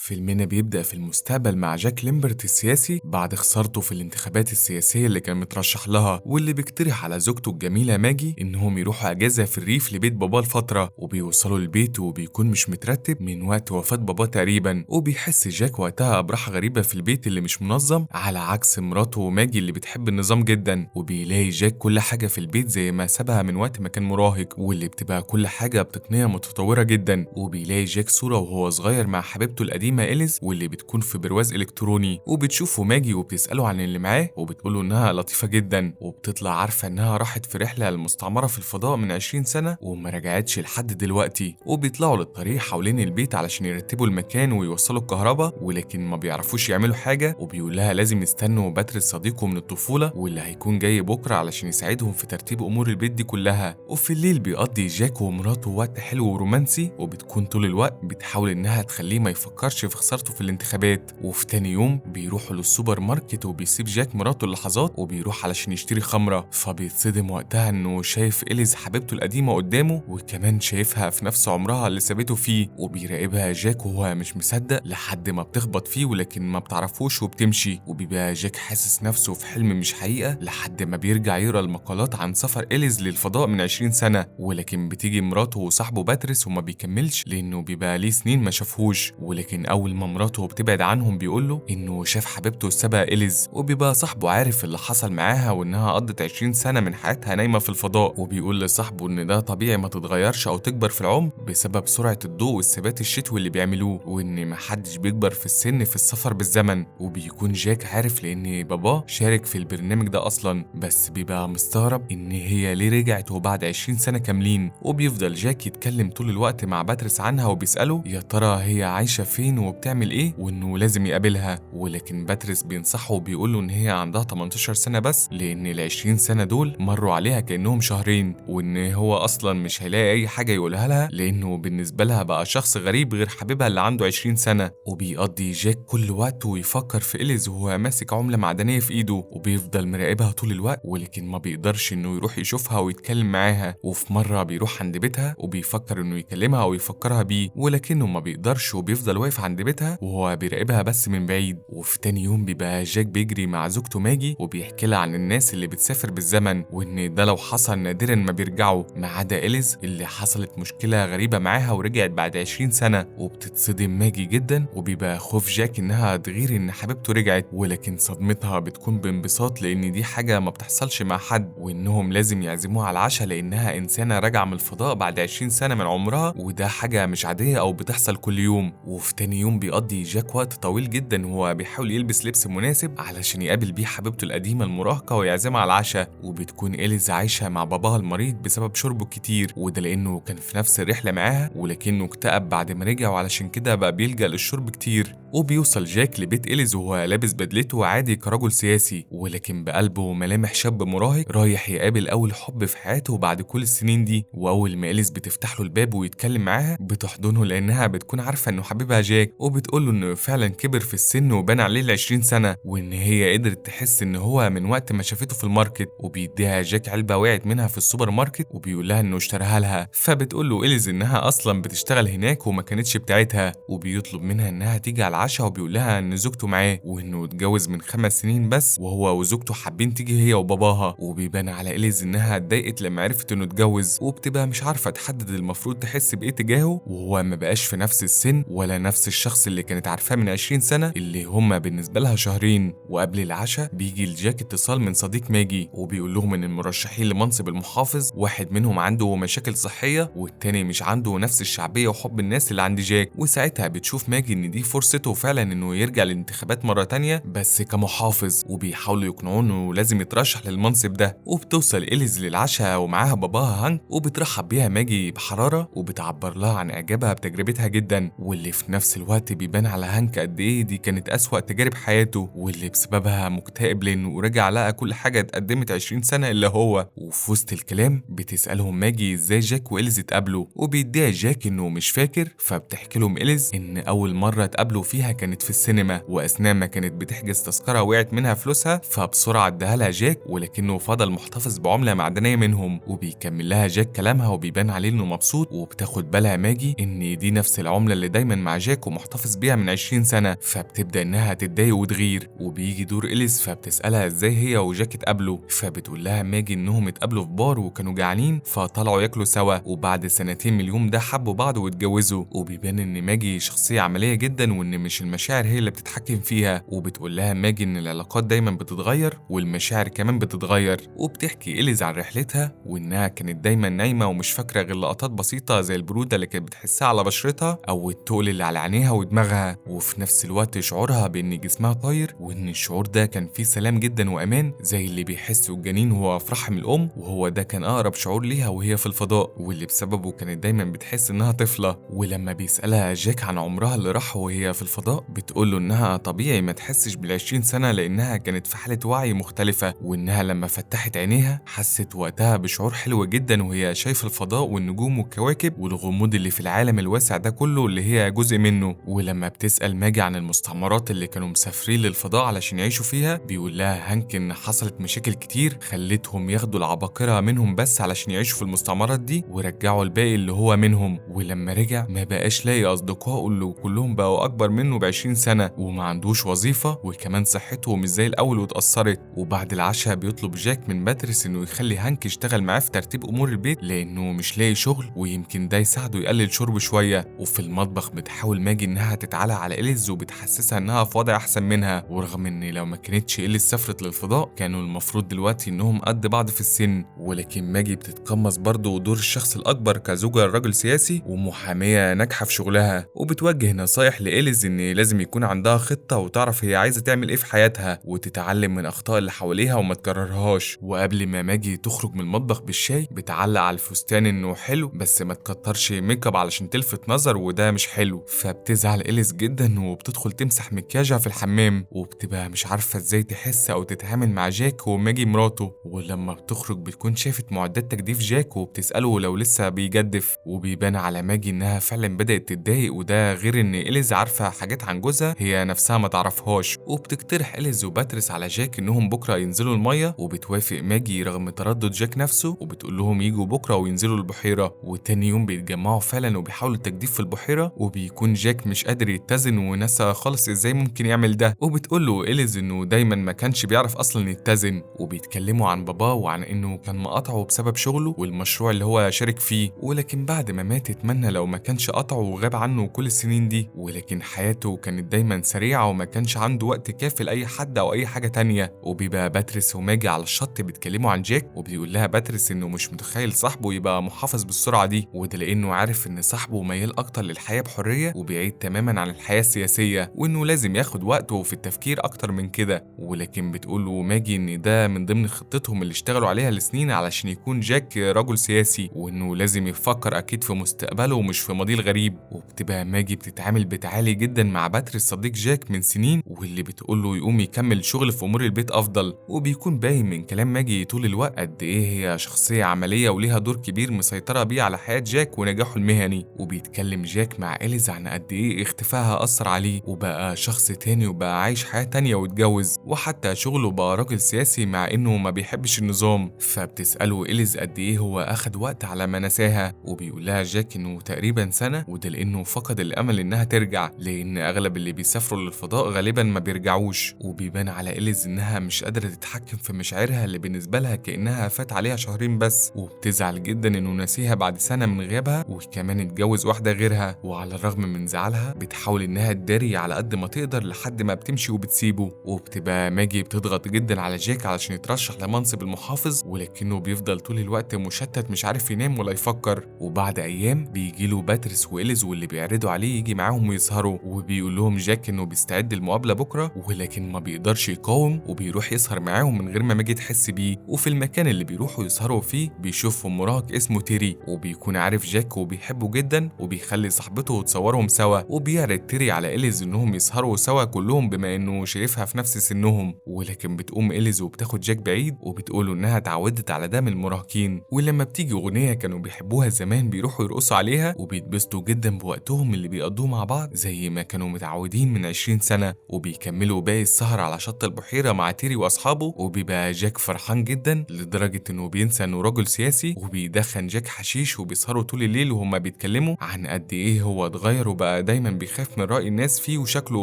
فيلمنا بيبدأ في المستقبل مع جاك ليمبرت السياسي بعد خسارته في الانتخابات السياسية اللي كان مترشح لها، واللي بيقترح على زوجته الجميلة ماجي إنهم يروحوا أجازة في الريف لبيت باباه لفترة. وبيوصلوا البيت وبيكون مش مترتب من وقت وفاة باباه تقريبا، وبيحس جاك وقتها براحة غريبة في البيت اللي مش منظم، على عكس مراته ماجي اللي بتحب النظام جدا. وبيلاقي جاك كل حاجة في البيت زي ما سابها من وقت ما كان مراهق، واللي بتبقى كل حاجة بتقنية متطورة جدا. وبيلاقي جاك صورة وهو صغير مع حبيبته القديمة إليز، واللي بتكون في برواز إلكتروني، وبتشوفه ماجي وبتسأله عن اللي معاه وبتقوله إنها لطيفة جدا، وبتطلع عارفة إنها راحت في رحلة المستعمرة في الفضاء من 20 سنة وما رجعتش لحد دلوقتي. وبيطلعوا للطريق حوالين البيت علشان يرتبوا المكان ويوصلوا الكهرباء، ولكن ما بيعرفوش يعملوا حاجة، وبيقول لها لازم يستنوا باتريس صديقه من الطفولة واللي هيكون جاي بكرة علشان يساعدهم في ترتيب أمور البيت دي كلها. وفي الليل بيقضي جاك ومراته وقت حلو ورومانسي، وبتكون طول الوقت بتحاول إنها تخليه ما يفكرش في خسارته في الانتخابات. وفي تاني يوم بيروحوا للسوبر ماركت، وبيسيب جاك مراته اللحظات وبيروح علشان يشتري خمرة، فبيتصدم وقتها إنه شايف إليز حبيبته القديمة قدامه، وكمان شايفها في نفس عمرها اللي سابته فيه. وبيراقبها جاك وهو مش مصدق لحد ما بتخبط فيه، ولكن ما بتعرفوش وبتمشي. وبيبقى جاك حاسس نفسه في حلم مش حقيقة لحد ما بيرجع يقرا المقالات عن سفر إليز للفضاء من 20 سنة، ولكن بتيجي مراته وصاحبه باتريس وما بيكملش لأنه بيبقى ليه سنين ما شافهوش. ولكن أول ما مراته بتبعد عنهم بيقوله إنه شاف حبيبته السابقة إليز، وبيبقى صاحبه عارف اللي حصل معاها وإنها قضت 20 سنة من حياتها نايمة في الفضاء، وبيقول لصاحبه إن ده طبيعي ما تتغيرش أو تكبر في العمر بسبب سرعة الضوء والثبات الشتوي اللي بيعملوه، وإن محدش بيكبر في السن في السفر بالزمن. وبيكون جاك عارف لأن باباه شارك في البرنامج ده أصلا، بس بيبقى مستغرب إن هي ليه رجعت وبعد 20 سنة كاملين. وبيفضل جاك يتكلم طول الوقت مع باتريس عنها وبيسأله يا ترى هي عايشة فين وبتعمل إيه، وإنه لازم يقابلها. ولكن باتريس بينصحه وبيقوله إن هي عندها 18 سنة بس، لأن ال 20 سنة دول مروا عليها كأنهم شهرين، وإن هو أصلا مش هيلاقي أي حاجة يقولها لها لأنه بالنسبة لها بقى شخص غريب غير حبيبها اللي عنده 20 سنة. وبيقضي جاك كل وقته ويفكر في إليز وهو ماسك عملة معدنية في إيده، وبيفضل مراقبها طول الوقت، ولكن ما بيقدرش إنه يروح يشوفها ويتكلم معاها. وفي مرة بيروح عند بيتها وبيفكر إنه يكلمها ويفكرها بيه، ولكنه ما بيقدرش وبيفضل واقف عند بيتها وهو بيراقبها بس من بعيد. وفي تاني يوم بيبقى جاك بيجري مع زوجته ماجي وبيحكي لها عن الناس اللي بتسافر بالزمن، وإن ده لو حصل نادرا ما بيرجعوا، ما عدا إليز اللي حصلت مشكلة غريبة معاها ورجعت بعد 20 سنة. وبتتصدم ماجي جدا، وبيبقى خوف جاك إنها تغير إن حبيبته رجعت، ولكن صدمتها بتكون بانبساط لأن دي حاجة ما بتحصلش مع حد، وإنهم لازم يعزموها على العشاء لأنها إنسانة راجعة من الفضاء بعد 20 سنة من عمرها، وده حاجة مش عادية أو بتحصل كل يوم. وفي تاني يوم بيقضي جاك وقت طويل جدا وهو بيحاول يلبس لبس مناسب علشان يقابل بيه حبيبته القديمة المراهقة ويعزمها على العشاء. وبتكون إليز عايشة مع باباها المريض بسبب شربه كتير، وده لأنه كان في نفس الرحلة معاها، ولكنه اكتئب بعد ما رجع وعلشان كده بقى بيلجأ للشرب كتير. وبيوصل جاك لبيت إليز وهو لابس بدلته عادي كرجل سياسي، ولكن بقلبه ملامح شاب مراهق رايح يقابل أول حب في حياته بعد كل السنين دي. وأول ما إليز بتفتح له الباب ويتكلم معاها بتحضنه لأنها بتكون عارفة إنه حبيبها جاك، وبتقول له إنه فعلا كبر في السن وبان عليه ال 20 سنة، وإن هي قدرت تحس إن هو من وقت ما شافته في ال market. وبيديها جاك علبة وقعت منها في السوبر ماركت وبيقول لها إنه اشتراها لها، فبتقول له إليز إنها أصلا بتشتغل هناك وما كانتش بتاعتها. وبيطلب منها إنها تيجي على العشاء وبيقول لها إن زوجته معاه وإنه اتجوز من 5 سنين بس، وهو وزوجته حابين تيجي هي وباباها. وبيبان على إليز إنها اتضايقت لما عرفت إنه اتجوز، وبتبقى مش عارفة تحدد المفروض تحس بإيه تجاهه، وهو ما بقاش في نفس السن ولا نفس الشخص اللي كانت عارفاه من 20 سنة اللي هما بالنسبة لها شهرين. وقبل العشاء بيجي لجاك اتصال من صديق ماجي وبيقول لهم إن المرشحين لمنصب المحافظ واحد منهم عنده مشاكل صحية والتاني مش عنده نفس الشعبية وحب الناس اللي عند جاك. وساعتها بتشوف ماجي إن دي فرصته فعلا إنه يرجع للانتخابات مرة تانية بس كمحافظ، وبيحاولوا يقنعوه إنه لازم يترشح للمنصب ده. وبتوصل إليز للعشاء ومعاها باباها هانك، وبترحب بيها ماجي بحرارة وبتعبر لها عن إعجابها بتجربتها جدا، واللي في نفس الوقت بيبان على هانك قد إيه دي كانت أسوأ تجارب حياته واللي بسببها مكتئب لأنه رجع لقى كل حاجة اتقدمت 20 سنة إلا هو. وفي وسط الكلام بتسألهم ماجي إزاي جاك وإليز اتقابلوا، وبيدعي جاك إنه مش فاكر، فبتحكي لهم إليز إن أول مرة اتقابلوا فيها كانت في السينما، وأثناء ما كانت بتحجز تذكرة وقعت منها فلوسها، فبسرعة اداها لها جاك، ولكنه فضل محتفظ بعملة معدنية منهم. وبيكمل لها جاك كلامها وبيبان عليه إنه مبسوط، وبتاخد بالها ماجي إن دي نفس العملة اللي دايما مع جاك وما ومحتفظ بيها من 20 سنة، فبتبدا انها تتضايق وتغير. وبيجي دور إليز فبتسالها ازاي هي وجاك اتقابلوا، فبتقول لها ماجي انهم اتقابلوا في بار وكانوا جعانين فطلعوا ياكلوا سوا، وبعد 2 سنين من اليوم ده حبوا بعض واتجوزوا. وبيبان ان ماجي شخصية عملية جدا وان مش المشاعر هي اللي بتتحكم فيها، وبتقول لها ماجي ان العلاقات دايما بتتغير والمشاعر كمان بتتغير. وبتحكي إليز عن رحلتها وانها كانت دايما نايمة ومش فاكره غير لقطات بسيطة زي البرودة اللي كانت بتحسها على بشرتها او التقل اللي على عينيها ودماغها، وفي نفس الوقت شعورها بان جسمها طاير وان الشعور ده كان فيه سلام جدا وامان زي اللي بيحسه الجنين وهو في رحم الام، وهو ده كان اقرب شعور ليها وهي في الفضاء واللي بسببه كانت دايما بتحس انها طفله. ولما بيسالها جاك عن عمرها اللي راح وهي في الفضاء بتقول له انها طبيعي ما تحسش بال20 سنة لانها كانت في حاله وعي مختلفة، وانها لما فتحت عينيها حست وقتها بشعور حلو جدا وهي شايفه الفضاء والنجوم والكواكب والغموض اللي في العالم الواسع ده كله اللي هي جزء منه. ولما بتسال ماجي عن المستعمرات اللي كانوا مسافرين للفضاء علشان يعيشوا فيها بيقول لها هانك ان حصلت مشاكل كتير خلتهم ياخدوا العباقرة منهم بس علشان يعيشوا في المستعمرات دي ورجعوا الباقي اللي هو منهم. ولما رجع ما بقاش لاقي اصدقائه اللي كلهم بقوا اكبر منه ب20 سنة وما عندوش وظيفة وكمان صحته مش زي الاول واتأثرت. وبعد العشاء بيطلب جاك من باتريس انه يخلي هانك يشتغل معاه في ترتيب امور البيت لانه مش لاقي شغل ويمكن ده يساعده يقلل شربه شوية. وفي المطبخ بتحاول ماجي انها تتعالى على إليز وبتحسسها انها في وضع احسن منها، ورغم ان لو ما كانتش إليز سافرت للفضاء كانوا المفروض دلوقتي انهم قد بعض في السن، ولكن ماجي بتتقمص برضه دور الشخص الاكبر كزوجة لرجل سياسي ومحامية ناجحة في شغلها، وبتوجه نصايح لإليز ان لازم يكون عندها خطة وتعرف هي عايزة تعمل ايه في حياتها وتتعلم من اخطاء اللي حواليها وما تكررهاش. وقبل ما ماجي تخرج من المطبخ بالشاي بتعلق على الفستان انه حلو بس ما تكترش make up علشان تلفت نظر وده مش حلو، فبتزعل إليز جدا وبتدخل تمسح مكياجها في الحمام وبتبقى مش عارفة ازاي تحس او تتعامل مع جاك وماجي مراته. ولما بتخرج بتكون شافت معدات تجديف جاك وبتسأله لو لسه بيجدف، وبيبان على ماجي انها فعلا بدأت تتضايق، وده غير ان إليز عارفة حاجات عن جوزها هي نفسها ما تعرفهاش. وبتقترح إليز وباتريس على جاك انهم بكره ينزلوا المية، وبتوافق ماجي رغم تردد جاك نفسه وبتقول لهم يجوا بكره وينزلوا البحيرة. وتاني يوم بيتجمعوا فعلا وبيحاولوا التجديف في البحيرة، وبيكون جاك مش قادر يتزن ونسى خالص ازاي ممكن يعمل ده، وبتقول له إليز انه دايما ما كانش بيعرف اصلا يتزن. وبيتكلموا عن باباه وعن انه كان مقاطعه بسبب شغله والمشروع اللي هو شارك فيه، ولكن بعد ما مات اتمنى لو ما كانش قطعه وغاب عنه كل السنين دي، ولكن حياته كانت دايما سريعة وما كانش عنده وقت كافي لأي حد او اي حاجة تانية. وبيبقى باتريس وماجي على الشط بيتكلموا عن جاك، وبيقول لها باتريس انه مش متخيل صاحبه يبقى محافظ بالسرعة دي، وده لانه عارف ان صاحبه ميال اكتر للحياة بحرية وبيعيد تماما عن الحياة السياسية، وانه لازم ياخد وقته في التفكير اكتر من كده. ولكن بتقول له ماجي ان ده من ضمن خطتهم اللي اشتغلوا عليها لسنين علشان يكون جاك رجل سياسي، وانه لازم يفكر اكيد في مستقبله ومش في ماضيه الغريب. وبتبقى ماجي بتتعامل بتعالي جدا مع باتريس صديق جاك من سنين، واللي بتقول له يقوم يكمل شغل في امور البيت افضل. وبيكون باين من كلام ماجي طول الوقت قد ايه هي شخصية عملية وليها دور كبير مسيطرة بيه على حياة جاك ونجاحه المهني. وبيتكلم جاك مع إليز عن قد ايه اختفائها اثر عليه وبقى شخص تاني وبقى عايش حياة تانية واتجوز، وحتى شغله بقى راجل سياسي مع انه ما بيحبش النظام. فبتسأله إليز قد ايه هو اخد وقت على ما نساها، وبيقول لها جاك انه تقريبا سنة، وده لانه فقد الامل انها ترجع لان اغلب اللي بيسافروا للفضاء غالبا ما بيرجعوش. وبيبان على إليز انها مش قادرة تتحكم في مشاعرها اللي بالنسبة لها كأنها فات عليها شهرين بس، وبتزعل جدا انه نسيها بعد سنة من غيابها وكمان اتجوز واحدة غيرها. وعلى الرغم من زعلها بتحاول انها تداري على قد ما تقدر لحد ما بتمشي وبتسيبه. وبتبقى ماجي بتضغط جدا على جاك علشان يترشح لمنصب المحافظ، ولكنه بيفضل طول الوقت مشتت مش عارف ينام ولا يفكر. وبعد ايام بيجيله باتريس وإليز واللي بيعرضوا عليه يجي معاهم ويسهروا، وبيقول لهم جاك انه بيستعد للمقابله بكره، ولكن ما بيقدرش يقاوم وبيروح يسهر معاهم من غير ما ماجي تحس بيه. وفي المكان اللي بيروحوا يسهروا فيه بيشوفهم مراهق اسمه تيري، وبيكون عارف جاك وبيحبه جدا وبيخلي صاحبته تصورهم سوا، وبيعرض تيري على إليز انهم يسهروا سوا كلهم بما انه شايفها في نفس سنهم. ولكن بتقوم إليز وبتاخد جاك بعيد وبتقوله انها اتعودت على ده من المراهقين، ولما بتيجي اغنية كانوا بيحبوها زمان بيروحوا يرقصوا عليها وبيتبسطوا جدا بوقتهم اللي بيقضوه مع بعض زي ما كانوا متعودين من 20 سنة. وبيكملوا باقي السهر على شط البحيرة مع تيري واصحابه، وبيبقى جاك فرحان جدا لدرجة انه بينسى انه رجل سياسي، وبيدخن جاك حشيش وبيسهروا طول الليل وهما بيتكلموا عن قد ايه هو اتغير وبقى دايما بيخاف من رأي الناس فيه وشكله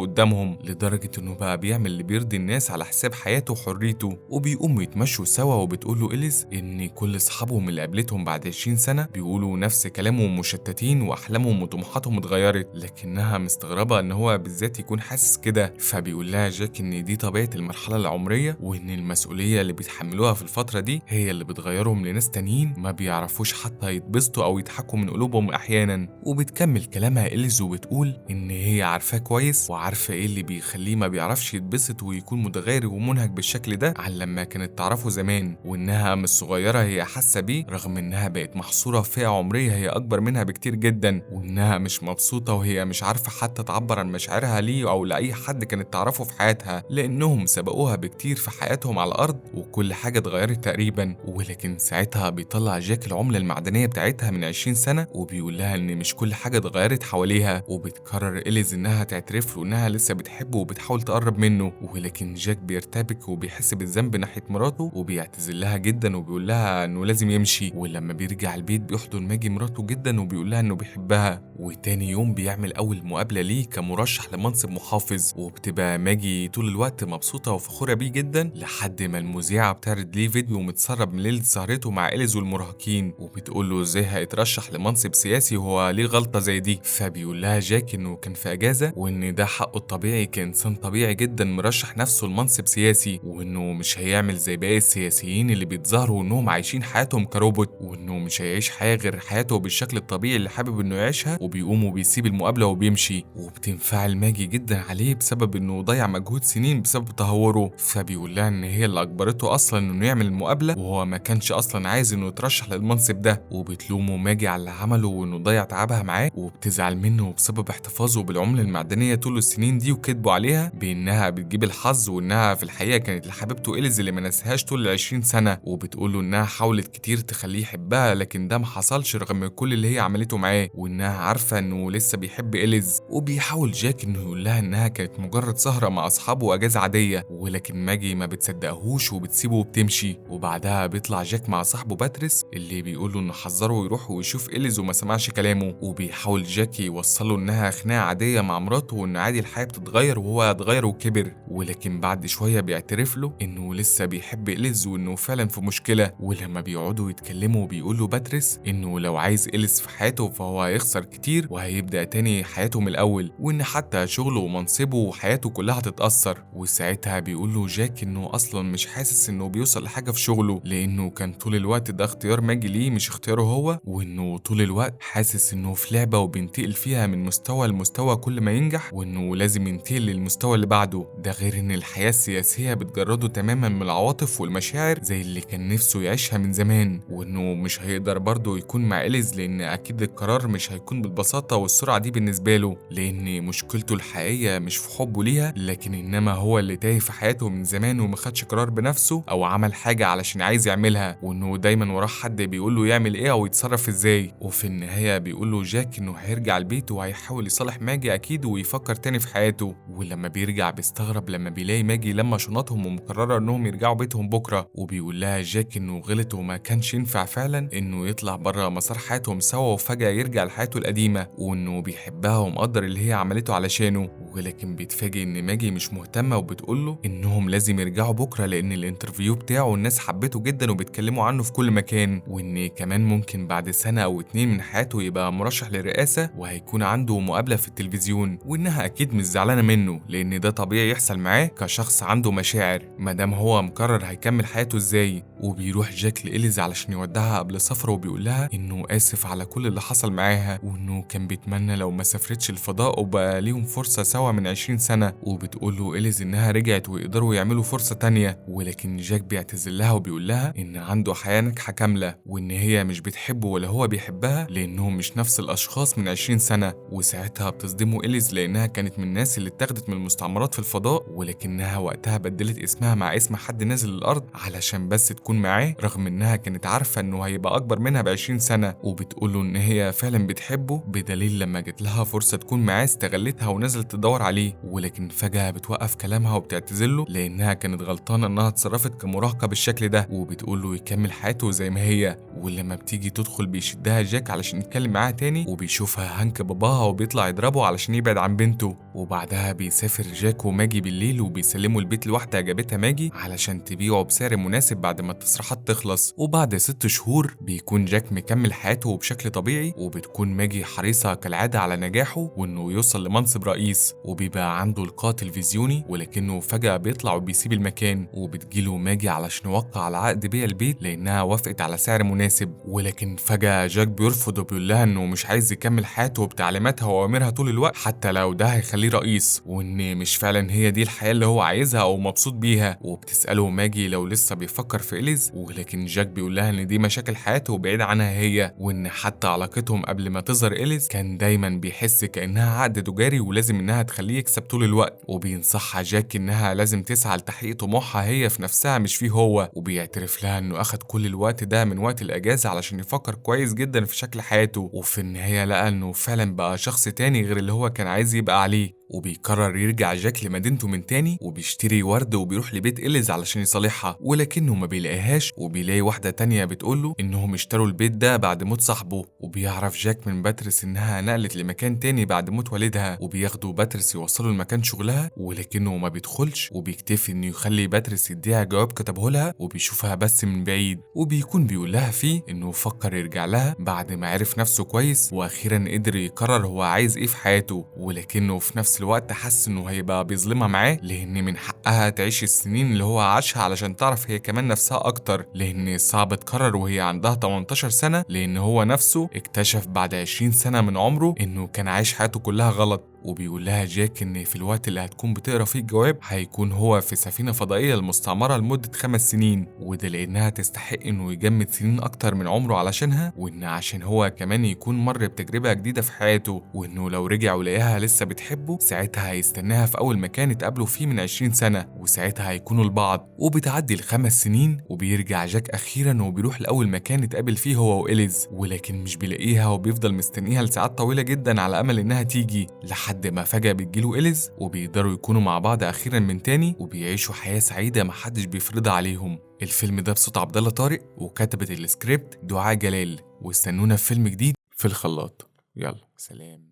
قدامهم، لدرجة انه بقى بيعمل اللي بيرضي الناس على حساب حياته وحريته. وبيقوموا يتمشوا سوا، وبتقول له إليز ان كل اصحابهم اللي قابلتهم بعد 20 سنة بيقولوا نفس كلامهم، مشتتين واحلامهم وطموحاتهم اتغيرت، لكنها مستغربة ان هو بالذات يكون حاسس كده. فبيقول لها جاك ان دي طبيعة المرحلة العمرية، وان المسؤولية اللي بيتحملوها في الفترة دي هي اللي بتغيرهم لناس تانيين ما بيعرفوش حتى يتبسطوا او يضحكوا من قلوبهم احيانا. وبتكمل كلامها إليز وبتقول ان هي عارفاه كويس وعارفة ايه اللي بيخليه ما بيعرفش يتبسط ويكون متغير ومنهك بالشكل ده عن لما كانت تعرفه زمان، وانها مش صغيرة هي حاسة بيه رغم انها بقت محصورة في فئة عمرية هي اكبر منها بكتير جدا، وانها مش مبسوطة وهي مش عارفة حتى تعبر عن مشاعرها ليه او لاي حد كانت تعرفه في حياتها، لانهم سبقوها بكتير في حياتهم على الارض وكل حاجة اتغيرت تقريبا. ولكن ساعتها بيطلع جاك العملة المعدنية بتاعتها من 20 سنة وبيقول لها ان مش كل حاجة اتغيرت حواليها، وبتقرر إليز انها تعترف له انها لسه بتحبه وبتحاول تقرب منه. ولكن جاك بيرتبك وبيحس بالذنب ناحية مراته وبيعتذر لها جدا وبيقول لها انه لازم يمشي. ولما بيرجع البيت بيحضن ماجي مراته جدا وبيقول لها انه بيحبها. وتاني يوم بيعمل اول مقابلة ليه كمرشح لمنصب محافظ، وبتبقى ماجي طول الوقت مبسوطة وفخورة بيه جدا، لحد ما المذيعة بتعرض ليه فيديو متسرب من ليلة سهرته مع إليز والمراهقين، وبتقول له ازاي هيترشح لمنصب سياسي وهو ليه غلطة زي دي. فبيقول لها جاك انه كان في اجازة وان ده حقه الطبيعي كإنسان طبيعي جدا مرشح نفسه لمنصب سياسي، وانه مش هيعمل زي باقي السياسيين اللي بيتظاهروا انهم عايشين حياتهم كروبوت، وانه مش هيعيش حياة غير حياته بالشكل الطبيعي اللي حابب انه يعيشها. وبيقوم وبيسيب المقابلة وبيمشي. وبتنفعل ماجي جدا عليه بسبب انه ضيع مجهود سنين بسبب تهوره، فبيقول لها ان هي اللي اجبرته اصلا انه يعمل المقابلة وهو ما كانش اصلا عايز انه يترشح للمنصب ده. وبتلومه ماجي على اللي عمله وانه ضيع تعبها معاه، وبتزعل منه بسبب احتفاظه بالعملة المعدنية طول السنين دي وكذبه عليها بانها بتجيب الحظ، وانها في الحقيقة كانت لحبيبته إليز اللي ما نساهاش طول 20 سنة. وبتقوله انها حاولت كتير تخليه يحبها لكن ده ما حصلش رغم كل اللي هي عملته معاه، وانها عارفة انه لسه بيحب إليز. وبيحاول جاك انه يقول لها انها كانت مجرد سهرة مع اصحابه واجازة عادية، ولكن ماجي ما بتصدقهوش وبتسيبه وبتمشي. وبعدها بيطلع جاك مع صاحبه باتريس اللي بيقوله انه حذره يروح ويشوف إليز وما سمعش كلامه. وبيحاول جاك يوصله انها خناقة عادية مع مراته وان عادي الحياة بتتغير وهو اتغير وكبر، ولكن بعد شوية بيعترف له انه لسه بيحب إليز وانه فعلا في مشكلة. ولما بيقعدوا يتكلموا بيقول له باتريس انه لو عايز إليز في حياته فهو هيخسر كتير وهيبدأ تاني حياته من الأول، وان حتى شغله ومنصبه وحياته كلها هتتأثر. وساعتها بيقول له جاك انه اصلا مش حاسس انه بيوصل لحاجة في شغله، لانه كان طول الوقت ده اختيار ماجي ليه مش اختياره هو، وانه طول الوقت حاسس انه في لعبة وبينتقل فيها من مستوى لمستوى كل ما ينجح، وانه لازم ينتقل للمستوى اللي بعده. ده غير ان الحياة السياسية بتجرده تماما من العواطف والمشاعر زي اللي كان نفسه يعيشها من زمان، وانه مش هيقدر برضه يكون مع إليز لان اكيد القرار مش هيكون بالبساطة والسرعة دي بالنسبة له، لان مشكلته الحقيقية مش في حبه ليها، لكن انما هو اللي تايه في حياته من زمان وما خدش قرار بنفسه او عمل حاجة علشان عايز يعملها، وانه دايما وراه حد بيقول له يعمل ايه او يتصرف ازاي. وفي النهاية بيقول له جاك انه هيرجع البيت وهيحاول يصالح ماجي اكيد ويفكر تاني في حياته. ولما بيرجع بيستغرب لما بيلاقي ماجي لما شنطهم ومقررة انهم يرجعوا بيتهم بكرة، وبيقول لها جاك انه غلط وما كانش ينفع فعلا انه يطلع بره مسار حياتهم سوا وفجأة يرجع لحياته القديمة، وانه بيحبها ومقدر اللي هي عملته علشانه. ولكن بيتفاجئ ان ماجي مش مهتمة وبتقول له انهم لازم يرجعوا بكرة لان ال interview بتاعه الناس حبته جدا وبيتكلموا عنه في كل مكان، وان كمان ممكن بعد سنة او 2 من حياته يبقى مرشح للرئاسة وهيكون عنده مقابلة في التلفزيون، وانها اكيد مش زعلانة منه لان ده طبيعي يحصل معاه كشخص عنده مشاعر مادام هو مقرر هيكمل حياته ازاي. وبيروح جاك لإليز علشان يودعها قبل سفره وبيقول لها انه اسف على كل اللي حصل معاها، وانه كان بيتمنى لو ما سافرتش الفضاء وبقى ليهم فرصة سوا من 20 سنة. وبتقول له إليز انها رجعت ويقدروا يعملوا فرصة تانية، ولكن جاك بيعتذر لها وبيقول لها ان عنده حياة ناجحة كاملة وان هي مش بتحبه ولا هو بيحبها لانهم مش نفس الاشخاص من 20 سنة. وساعتها بتصدمه إليز لانها كانت من الناس اللي اتاخدت من المستعمرات في الفضاء، ولكنها وقتها بدلت اسمها مع اسم حد نازل الارض علشان بس تكون معاه رغم انها كانت عارفة انه هيبقى اكبر منها ب20 سنة. وبتقوله ان هي فعلا بتحبه بدليل لما جت لها فرصة تكون معاه استغلتها ونزلت تدور عليه، ولكن فجأة بتوقف كلامها وبتعتذر له لانها كانت غلطانة انها اتصرفت كمراهقة بالشكل ده، وبتقوله يكمل حياته زي ما هي. ولما بتيجي تدخل بيشدها جاك علشان يتكلم معاها تاني، وبيشوفها هانك باباها وبيطلع يضربه علشان يبعد عن بنته. وبعدها بيسافر جاك وماجي بالليل وبيسلموا البيت لواحدة جابتها ماجي علشان تبيعه بسعر مناسب بعد ما التصريحات تخلص. وبعد 6 شهور بيكون جاك مكمل حياته بشكل طبيعي، وبتكون ماجي حريصة كالعادة على نجاحه وانه يوصل لمنصب رئيس، وبيبقى عنده لقاء تلفزيوني، ولكنه فجأة بيطلع وبيسيب المكان. وبتجيله ماجي علشان يوقع على عقد بيع البيت لانها وافقت على سعر مناسب، ولكن فجأة جاك بيرفض وبيقول لها انه مش عايز يكمل حياته بتعليماتها واوامرها طول الوقت حتى لو ده هيخليه رئيس، وان مش فعلا هي دي الحياة اللي هو عايزها او مبسوط بيها. وبتسأله ماجي لو لسه بيفكر في إليز، ولكن جاك بيقول لها ان دي مشاكل حياته وبعيد عنها هي، وان حتى علاقتهم قبل ما تظهر إليز كان دايما بيحس كأنها عقد تجاري ولازم انها تخليه يكسب طول الوقت. وبينصحها جاك انها لازم تسعى لتحقيق طموحها هي في نفسها مش فيه هو، وبيعترف لها انه اخد كل الوقت ده من وقت الاجازة علشان يفكر كويس جدا في شكل حياته، وفي النهاية لقى انه فعلا بقى شخص تاني غير اللي هو كان عايز يبقى عليه. وبيقرر يرجع جاك لمدينته من تاني، وبيشتري ورد وبيروح لبيت إليز علشان يصالحها، ولكنه ما بيلاقيهاش، وبيلاقي واحدة تانية بتقوله انهم اشتروا البيت ده بعد موت صاحبه. وبيعرف جاك من باتريس انها نقلت لمكان تاني بعد موت والدها، وبياخدوا باتريس يوصلوا لمكان شغلها، ولكنه ما بيدخلش وبيكتفي انه يخلي باتريس يديها جواب كتبه لها وبيشوفها بس من بعيد. وبيكون بيقول لها فيه انه فكر يرجع لها بعد ما عرف نفسه كويس، واخيرا قدر يقرر هو عايز ايه في حياته، ولكنه في نفس الوقت حس انه هيبقى بيظلمها معاه، لان من حقها تعيش السنين اللي هو عاشها علشان تعرف هي كمان نفسها اكتر، لان صعب تقرر وهي عندها 18 سنة، لان هو نفسه اكتشف بعد 20 سنة من عمره انه كان عايش حياته كلها غلط. وبيقول لها جاك ان في الوقت اللي هتكون بتقرا فيه الجواب هيكون هو في سفينة فضائية المستعمره لمدة 5 سنين، وده لانها تستحق انه يجمد سنين اكتر من عمره علشانها، وان عشان هو كمان يكون مر بتجربه جديدة في حياته، وانه لو رجع ولقاها لسه بتحبه ساعتها هيستناها في اول مكان اتقابلوا فيه من 20 سنة، وساعتها هيكونوا لبعض. وبتعدي ال5 سنين وبيرجع جاك اخيرا وبيروح لاول مكان اتقابل فيه هو وإليز، ولكن مش بيلاقيها وبيفضل مستنيها لساعات طويلة جدا على امل انها تيجي، لحد ما فجأة بتجيله إليز وبيقدروا يكونوا مع بعض أخيرا من تاني، وبيعيشوا حياة سعيدة محدش بيفرضها عليهم. الفيلم ده بصوت عبد الله طارق، وكتبت السكريبت دعاء جلال. واستنونا في فيلم جديد في الخلاط. يلا سلام.